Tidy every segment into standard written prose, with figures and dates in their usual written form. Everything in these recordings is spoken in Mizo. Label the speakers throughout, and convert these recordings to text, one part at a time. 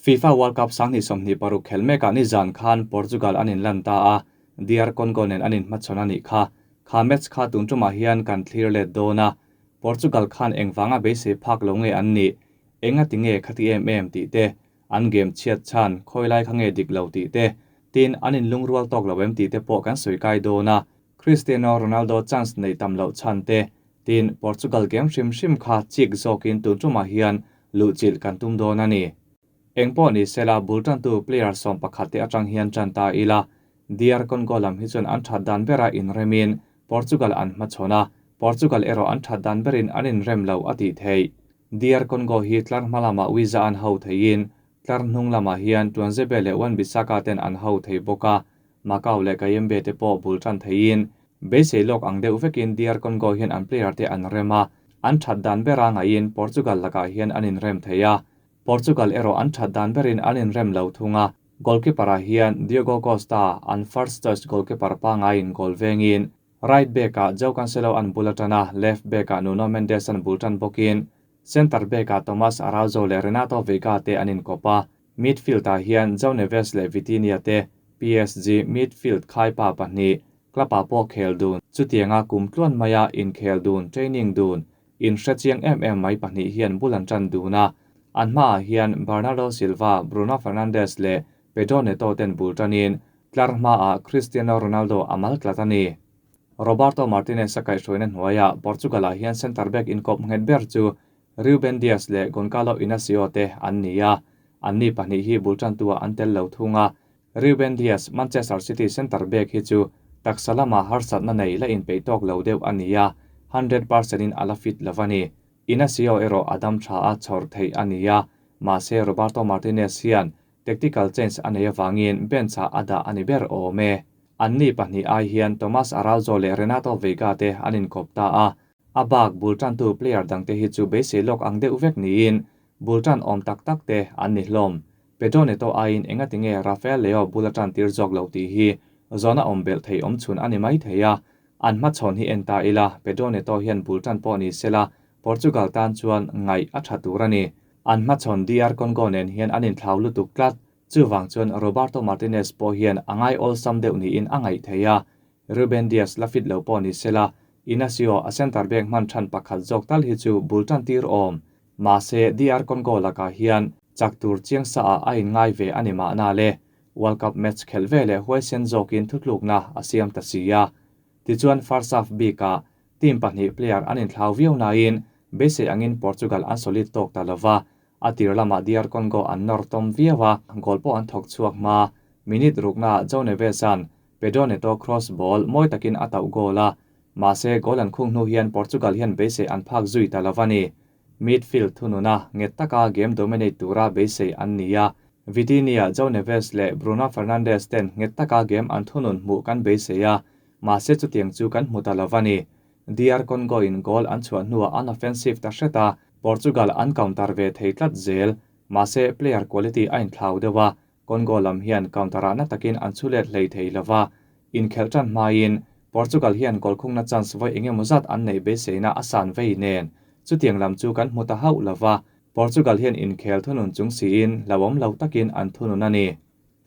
Speaker 1: FIFA World Cup 2026 khel mekah nizan khan Portugal an inlan ta a, DR Congo nen an inhmachhawn a nih kha. Kha match kha tun tumah hian kan thlir let dawn a, Portugal khan engvanga beisei phak lo nge an nih, enga ti nge khati em em tih te, an game chhiat chhan khawi lai kha nge dik lo tih te, tin an inlungrual tawk lo em tih te pawh kan sawi kai dawn a. Cristiano Ronaldo chance neih tam loh chhan te, tin Portugal game hrim hrim kha chik zawkin tun tumah hian luhchilh kan tum dawn a ni. Engpawh ni sela bul tantu player 11 te atang hian tan ta ila, DR Congo lam hi chuan an that dan bera inremin Portugal an hmachhawn a, Portugal erawh an that dan berin an inrem lo a tih theih. DR Congo hi tlar hma lamah Wiza an ho theiin tlar hnung lamah hian Tuanzebe leh Wan-Bissaka ten an ho thei bawk a, Macau leh Kayembe te pawh bul tan theiin beisei lawk ang deuh vekin DR Congo hian an player te an rem a, an that dan bera ngaihin Portugal lakah hian an inrem thei a. Portugal erawh an that dan berin an inrem lo thung a, goalkeeper ah hian Diogo Costa an first choice goalkeeper pangaiin goal vengin right back ah Joao Cancelo an bul atan a, left back ah Nuno Mendes an bul tan bawkin centre back ah Tomas Araujo leh Renato Veiga te an inkawp a, midfield ah hian Joao Neves leh Vitinha te PSG midfield khaipa pahnih club ah pawh khel dun chutianga kum tluan maia inkhel dun training dun Inhre chiang em em mai pahnih hian bul an tan dun a, an hmaah hian Bernardo Silva, Bruno Fernandes leh Pedro Neto ten bul tanin tlar hmaah Cristiano Ronaldo a mal tlat a ni. Roberto Martinez a kaihhruaina hnuaiah Portugal-ah hian centre back inkawp nghet ber chu Ruben Dias leh Goncalo Inacio te an ni a, anni pahnih hi bul tantu-ah an tel lo thung a. Ruben Dias, Manchester City centre back hi chu taksa lama harsatna nei la inpeih tawk lo deuh a ni a, 100% in a la fit lo a ni. Inacio erawh a dam tha a chhawr theih a ni a, mahse Roberto Martinez hian tactical change a nei avangin bench ah a dah a ni ber awm e. Anni pahnih ai hian Tomas Araujo leh Renato Veiga te an inkawp ta a, a bak bul tantu player dangte hi chu beisei lawk ang deuh vek niin bul tan awm tak tak te an ni hlawm. Pedro Neto aiin engati nge Rafael Leao bul a tan tir zawk lo tih hi zawhna awm belh thei awm chhun a ni mai thei a. An hmachhawn hi en ta ila, Pedro Neto hian bul tan pawh ni sela, Portugal tan chuan ngaih a tha tur a ni. An hmachhawn DR Congo nen hian an inthlau lutuk tlat. Chuvang chuan Roberto Martinez pawh hian a ngai awlsam deuh niin a ngaih thei a. Ruben Dias la fit lo pawh ni sela, Inacio a centre back hman than pakhat zawk tal hi chu bul tan tir awm. Mahse, DR Congo lakah hian chak tur chiang sa ah a inngai ve a ni mahna le. World Cup match khelh ve leh huaisen zawkin thutlukna a siam ta si a. Tichuan first half bikah team pahnih player an inthlau viau nain beisei angin Portugal an solid tawk ta lova, a tir lamah DR Congo an nawr tawm viau a, goal pawh an thawk chhuak hma. Minute ruknaah João Neves-a'n Pedro Neto cross ball mawi takin a tauh goal a, mahse goal an khung hnu hian Portugal hian beisei an phak zui ta lova ni. Midfield thununa nghet taka game dominate tura beisei an ni a, Vitinha, João Neves leh Bruno Fernandes ten nghet taka game an thunun hmuh kan beisei a, mahse chutiang chu kan hmu ta lova ni. DR Congo in goal an chhuah hnuah an offensive ta hret a, Portugal an counter ve thei tlat zel, mahse player quality a inthlau deuh a, Congo lam hian counter-ah na takin an chhu let hlei thei lova, inkhelh tan hmain Portugal hian goal khungna chance vawi engemaw zat an neih beiseina a san vei nen chutiang lam chu kan hmu ta hauh lova, Portugal hian inkhel thunun chung siin hlauhawm lo takin an thunun a ni.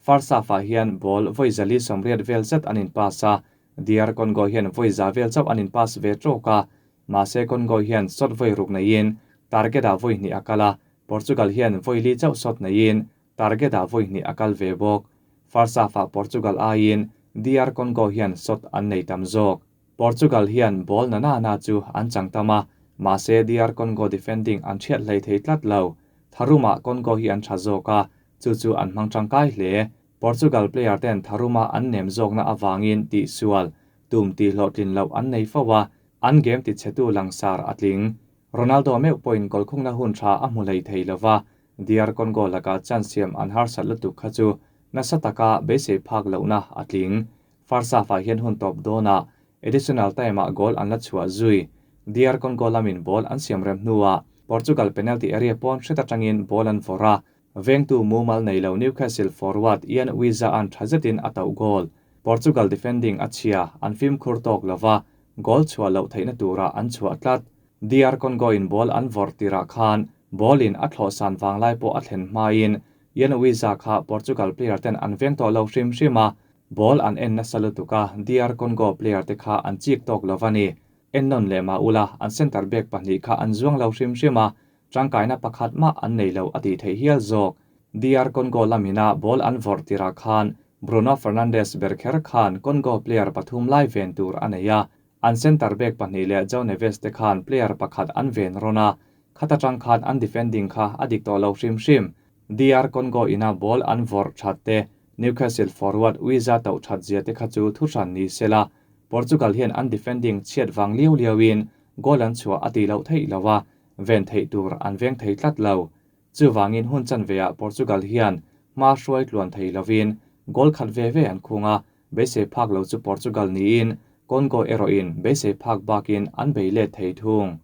Speaker 1: First half-ah hian ball vawi 480 vel zet an inpass a, DR Congo hian vawi za vel chauh an inpass ve tawk a, mahse Congo hian shot vawi ruk neiin target-ah vawi hnih a kal a, Portugal hian vawi li chauh shot neiin Target-ah vawi hnih a kal ve bawk. First half-ah Portugal aiin DR Congo hian shot an nei tam zawk. Portugal hian ball na na na chu an chang tam a, mahse DR Congo defending an thiat hlei thei tlat lo. Tharumah Congo hi an tha zawk a, chu chu an hmang tangkai hle. Portugal player ten tharuma an nem zawkna avangin tihsual, tum tihhlawhtlin loh an nei fo a, an game tichhetu langsar a tling. Ronaldo meuh pawhin goal khungna hun tha a hmu hlei thei lova, DR Congo lakah chance siam an harsat lutuk kha chu nasa taka beisei phak lohna a tling. First half-ah hian hun tawp dawnah additional time-ah goal an la chhuah zui. DR Congo lamin ball an siam rem hnuah Portugal penalty area pawn hret atangin ball an vawrh a, vengtu mumal nei lo Newcastle forward Ian Wissa-a'n tha zetin a tauh goal. Portugal defending a chhia, an fimkhur tawk lova, goal chhuah loh theihna tura an chhuah tlat. DR Congo-in ball an vawrh tirah khan ball-in a thlawhsan vanglai pawh a thlen hmain Yann Wissa kha Portugal player ten an veng tawh lo hrim hrim a, ball an en nasa lutuk a, DR Congo player te kha an chik tawk lo a ni. Ennawn leh mah ula, an centre back pahnih kha an zuang lo hrim hrim a, tangkaina pakhat mah an nei lo a tih theih hial zawk. DR Congo lamina ball an vawrh tirah khan Bruno Fernandes ber kher khan Congo player pathum lai ven tur a nei a, an centre back pahnih leh João Neves te khan player pakhat an ven rawn a, khata tang khan an defending kha a dik tawh lo hrim hrim. DR Congo ina ball an vawrh that te, Newcastle forward Wissa tauh that zia te kha chu thu hran ni sela, Portugal hian an defending chhiat vang liau liauin goal an chhuah a tih loh theih lo a, ven theih tur an veng thei tlat lo. Chuvangin hun chanveah Portugal hian hma hruai tluan thei lovin goal khat ve ve an khung a, beisei phak lo chu Portugal niin Congo erawhin beisei phak bakin an bei let thei thung.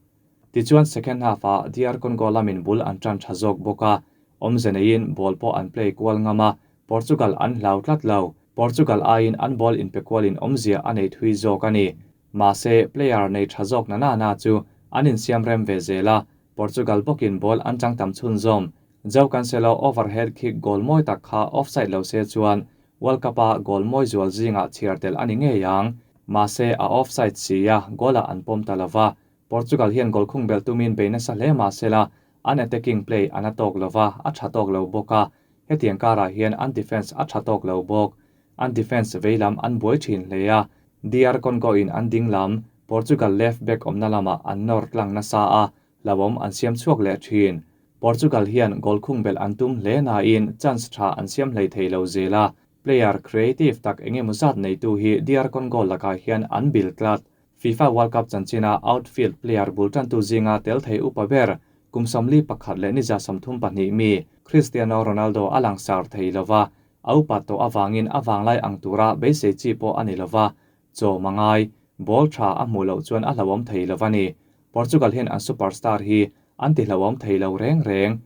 Speaker 1: Tichuan second half-ah DR Congo lamin bul an tan tha zawk bawk a, awmze neiin ball pawh an play kual ngam a, Portugal an hlau tlat lo. Portugal aiin an ball inpe kualin awmzia a nei thui zawk a ni. Mahse, player nei tha zawk na na na chu an insiam rem ve zel a, Portugal bawkin ball an chang tam chhunzawm. João Cancelo overhead kick goal mawi tak kha offside lo se chuan World Cup-a goal mawi zual zingah chhiar tel a ni ngei ang. Mahse, a offside si a, goal-ah an pawm ta lo va. Portugal hian goal khung belh tumin bei nasa hle mah sela, an attacking play an a tawk lo va, a tha tawk lo bawk a. Hetiang karah hian an defence a tha tawk lo bawk. An defence veilam an buai thin hle a, DR Congo in an ding lam, Portugal left back awmna lamah an nawr tlang nasa a, hlauhawm an siam chhuak leh thin. Portugal hian goal khung belh an tum hle nain chance tha an siam hlei thei lo zel a, player creative tak engemaw zat neitu hi DR Congo lakah hian an bil tlat. FIFA World Cup chanchina outfield player bul tantu zinga tel thei upa ber, kum 41 leh ni 32 mi Cristiano Ronaldo a langsar thei lova, a upa tawh awangin a wanglai ang tura beisei chi pawh a ni lova, chaw mangai, ball tha a hmu loh chuan a hlauhawm thei lova ni. Portugal hian an superstar hi an ti hlauhawm thei lo reng reng.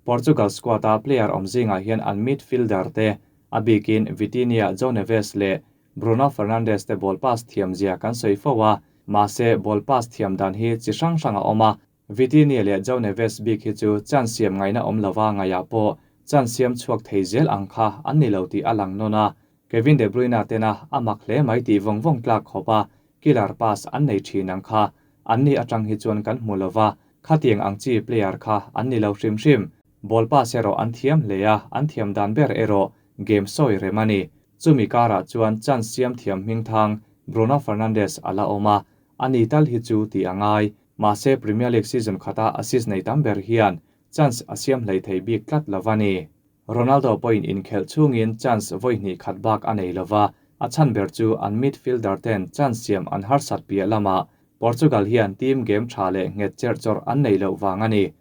Speaker 1: Portugal squad a player awm zingah hian an midfielder te, a bikin Vitinha, João Neves leh Bruno Fernandes te ball pass thiam zia kan sawi fo a, mahse ball pass thiam dan hi chi hrang hrang a awm a, Vitinha leh João Neves bik hi chu chance siam ngaina awm lova ngaiah pawh chance siam chhuak thei zel ang kha an ni lo tih a lang nawn a. Kevin De Bruyne tena a mak hle mai tih vawng vawng tlak khawp a, killer pass an nei thin ang kha an ni atang hi chuan kan hmu lova, khatiang ang chi player kha an ni lo hrim hrim. Ball pass erawh an thiam hle a, an thiam dan ber erawh game sawi rem a ni. Chumi karah chuan chance siam thiam hming thang Bruno Fernandes a la awm a, ani tal hi chu tih a ngai. Mahse Premier League season khata assist nei tam ber hian chance a siam hlei thei bik tlat lova ni. Ronaldo pawhin inkhelh chungin chance vawi hnih khat bak a nei lova, a chhan ber chu an midfielder ten chance siam an harsat piah lamah Portugal hian team game tha leh nghet cherh chawrh an nei loh vang a ni.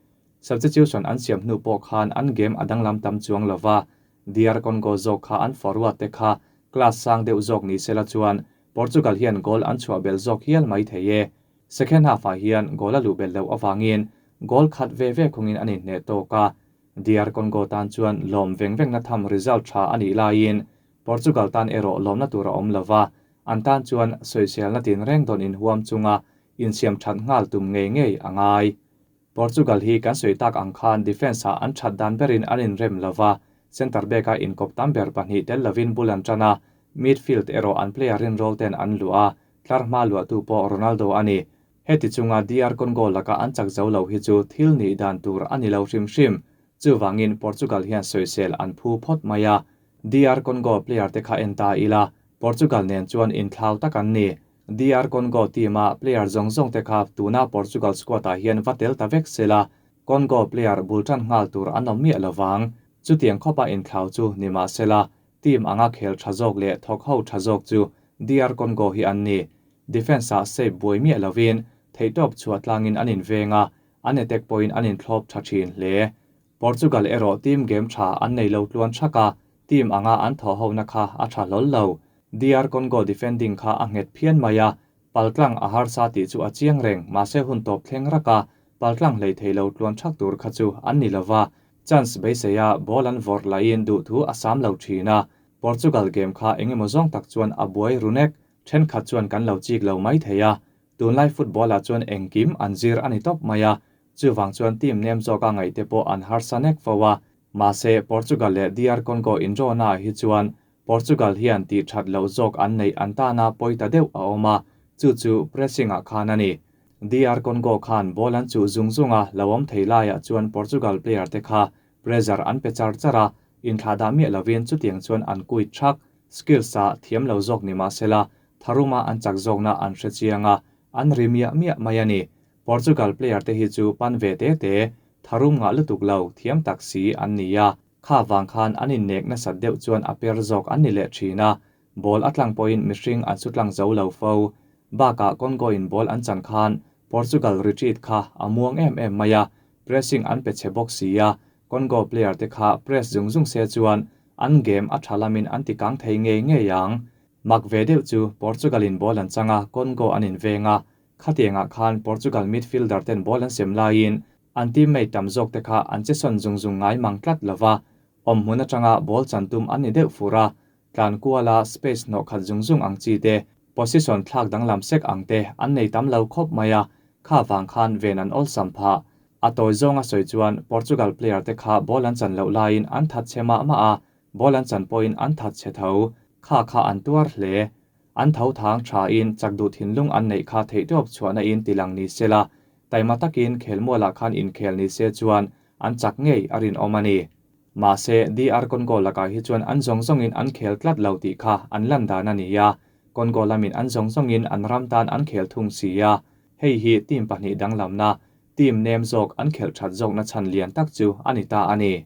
Speaker 1: Substitution an siam hnu pawh khan an game a danglam tam chuang lova, DR Congo zawk kha an forward te kha class sang deuh zawk ni sela chuan Portugal hian goal an chhuah bel zawk hial mai thei e. Second half-ah hian goal a luh bel loh awangin goal khat ve ve khungin an inhneh tawk a. DR Congo tan chuan lawm veng veng na tham result tha a nih laiin Portugal tan erawh lawmna tur a awm lova, an tan chuan sawisel na tin reng dawn inhuam chunga insiam that nghal tum ngei ngei a ngai. Portugal hi kan sawi tak ang khan defence-ah an that dan berin an inrem lova, centre back-a inkawp tam ber pahnih tel lovin bul an tan a, midfield erawh an player rin roll ten an luh a, tlar hma luahtu pawh Ronaldo a ni. Heti chunga DR Congo laka an chak zo lo hi chu thil nih dan tur a ni lo hrim hrim. Chuwangin Portugal hian sawisel an phu phawt mai a. DR Congo player te kha en ta ila, Portugal nen chuan inthlau tak an ni. DR Congo team-a player zawng zawng te kha tuna Portugal squad-ah hian va tel ta vek sela, Congo player bul tan nghal tur an awm miah lovang. Chutiang khawpa inthlau chu ni mah sela, team anga khel tha zawk leh thawk ho tha zawk chu DR Congo hi an ni. Defence-ah save buai miah lovin, theihtawp chhuah tlangin an inveng a, an attack pawhin an inthlawp tha thin hle. Portugal erawh team game tha an nei lo tluan thak a, team anga an thaw ho na kha a tha hlawl lo. DR Congo defending kha a nghet phian mai a, paltlang a harsa tih chu a chiang reng, mahse hun tawp thleng rak a, paltlang hlei thei lo tluan thak tur kha chu an ni lova. Chance beisei a, ball an vawrh lahin duh thu a sam lo thin a. Portugal game kha engemaw zawng tak chuan a buai runek, then khat chuan kan lo chik lo mai thei a. Tunlai football-ah chuan engkim an zir a ni tawp mai a, chuwang chuan team nem zawk a ngaih te pawh an harsa nek fo a. Mahse, Portugal leh DR Congo inrawnaah hi chuan Portugal hian tih that loh zawk an neih an tana pawi ta deuh a awm a, chu chu pressing-ah khan a ni. DR Congo khan ball an chuh zung zung a, lo awm thei laiah chuan Portugal player te kha pressure an pe char char a, inthlahdah miah lovin chutiang chuan an kuit thak. Skills-ah thiam lo zawk ni mah sela, tharuma an chak zawkna an hre chiang a, an ri miah miah mai a ni. Portugal player te hi chu pan ve te te, tharum ngah lutuk lo, thiam tak si an ni a. Kha vang khan an innek nasat deuh chuan a per zawk an ni leh thin a, ball a tlang pawhin mihring an su tlang zo lo fo. Bakah Congo in ball an chan khan Portugal retreat kha a muang em em mai a, pressing an pe chhe bawk si a, Congo player te kha press zung zung se chuan an game a tha lamin an ti kang thei ngei ngei ang. Mak ve deuh chu Portugal in ball an chang a, Congo an inveng a, Khatiangah khan Portugal midfielder ten ball an sem laiin an teammate tam zawk te kha an che sawn zung zung ngai mang tlat lo va, awm hmun atanga ball chan tum an ni deuh fur a, tlan kuala space hnawh khat zung zung ang chi te, position thlak danglam sek ang te an nei tam lo khawp mai a, kha vang khan ven an awlsam phah. A tawi zawnga sawi chuan Portugal player te kha ball an chan loh laiin an that chhe mah mah a, ball an chan pawhin an that chhe tho. Kha kha an tuar hle. An tho thang thain chak duh thinlung an neih kha theihtawp chhuahna in tilang ni se la, taima takin khelmualah khan inkhel ni se chuan an chak ngei a rinawm a ni. Mahse, DR Congo lakah hi chuan an zawng zawngin an khel tlat lo tih kha an lan dan a ni a, Congo lamin an zawng zawngin an ram tan an khel thung si a, hei hi team pahnih danglamna, team nem zawk an khelh that zawkna chhan lian tak chu a ni ta a ni.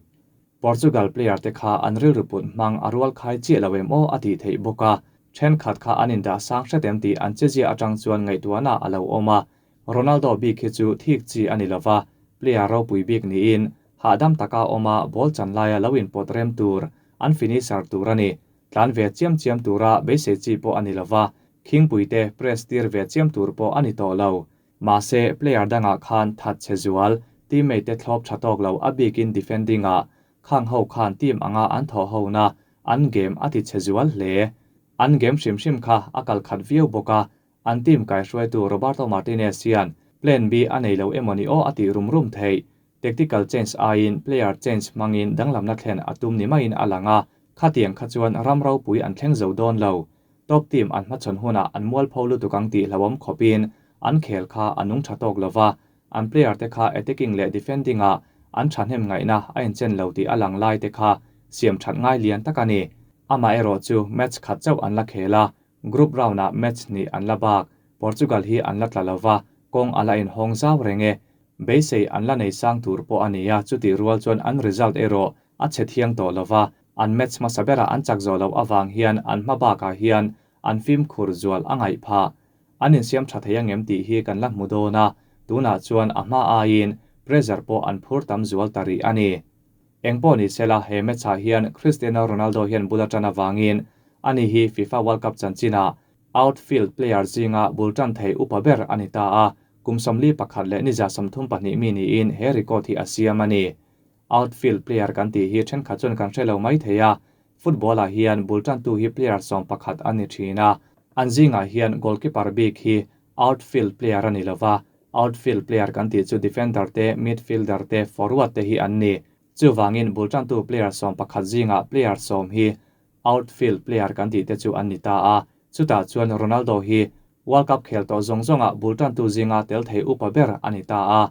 Speaker 1: Portugal player te kha an rilru put hmang a rual khai chiah lo em aw a tih theih bawk a, thenkhat kha an indah sang hret em tih an chezia atang chuan ngaihtuahna a lo awm a. Ronaldo bik hi chu thik chi a ni lova, player ropui bik niin hahdam taka awm a ball chan laia lo inpawt rem tur, an finisher tur a ni. Tlan ve chiam chiam tura beisei chi pawh a ni lova, khingpui te press tir ve chiam tur pawh a ni tawh lo. Mahse, player dangah khan that chhe zual, teammate te thlawp tha tawk lo a bikin defending ah khang ho khan team anga an thawh ho na an game a ti chhe zual hle. An game hrim hrim kha a kal khat viau bawk a, an team kaihruaitu Roberto Martinez hian plan B a nei lo emawni aw a tih rum rum theih. Tactical change aiin player change hmangin danglamna thlen a tum ni maiin a lang a, khatiang kha chuan ram ropui an thleng zo dawn lo. Top team an hmachhawn hunah an mualpho lutuk ang tih hlauhawm khawpin an khel kha a nung tha tawk lova, an player te kha attacking leh defending ah an thahnem ngaihna a inchen lo tih a lang lai te kha siam that ngai lian tak a ni. Amaherawhchu match khat chauh an la khel a, group round ah match hnih an la bak, Portugal hi an la tla lova, kawng a la inhawng zau reng e. Beisei an la nei sang tur pawh a ni a, chutih rual chuan an result erawh a chhe thiang tawh lova, an match hmasa berah an chak zawh loh avang hian an hma bakah hian an fimkhur zual a ngaih phah. An insiam tha thei angem tih hi kan la hmu dawn a, tunah chuan a hma aiin pressure pawh an phur tam zual ta rih a ni. Engpawh ni sela he match ah hian Cristiano Ronaldo hian bul a tan avangin ani hi FIFA World Cup chanchinah outfield player zinga bul tan thei upa ber a ni ta a, kum 41 leh ni 32 mi niin he record hi a siam a ni. Outfield player kan tih hi thenkhat chuan kan hre lo mai thei a, football ah hian bul tantu hi player 11 a ni thin a, an zingah hian goalkeeper bik hi outfield player a ni lova, outfield player kan tih chu defender te, midfielder te, forward te hi an ni. Chuvangin bul tantu player 11 zingah player 10 hi outfield player kan tih te chu an ni ta a, chutah chuan Ronaldo hi World Cup khel tawh zawng zawngah bul tantu zinga tel thei upa ber a ni ta a.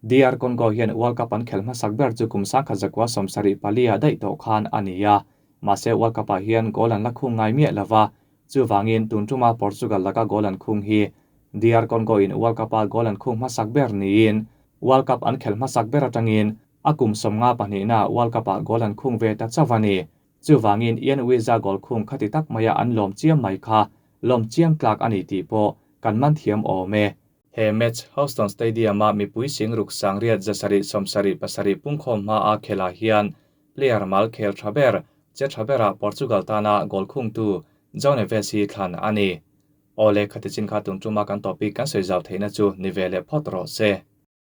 Speaker 1: DR Congo hian World Cup an khelh hmasak ber chu kum 1974 ah daih tawh khan a ni a, mahse World Cup ah hian goal an la khung ngai miah lova, chuvangin tun tuma Portugal laka goal an khung hi DR Congo in World Cup a goal an khung hmasak ber niin World Cup an khelh hmasak ber atangin a kum 52 na World Cup ah goal an khung ve ta chauh a ni. Chuvangin Yoane Wissa goal khung khati tak maia an lawm chiam mai kha lawm chiam tlak a ni tih pawh kan man thiam awm e. He match Houston Stadium a mipui singruk sangriat 777 pungkhawm hma a khelah hian player mal khel tha ber che tha berah Portugal tana goal khungtu João Neves hi thlan a ni. Awle khati chin kha tun tuma kan topic kan sawi zau theihna chu ni ve leh phawt rawh se.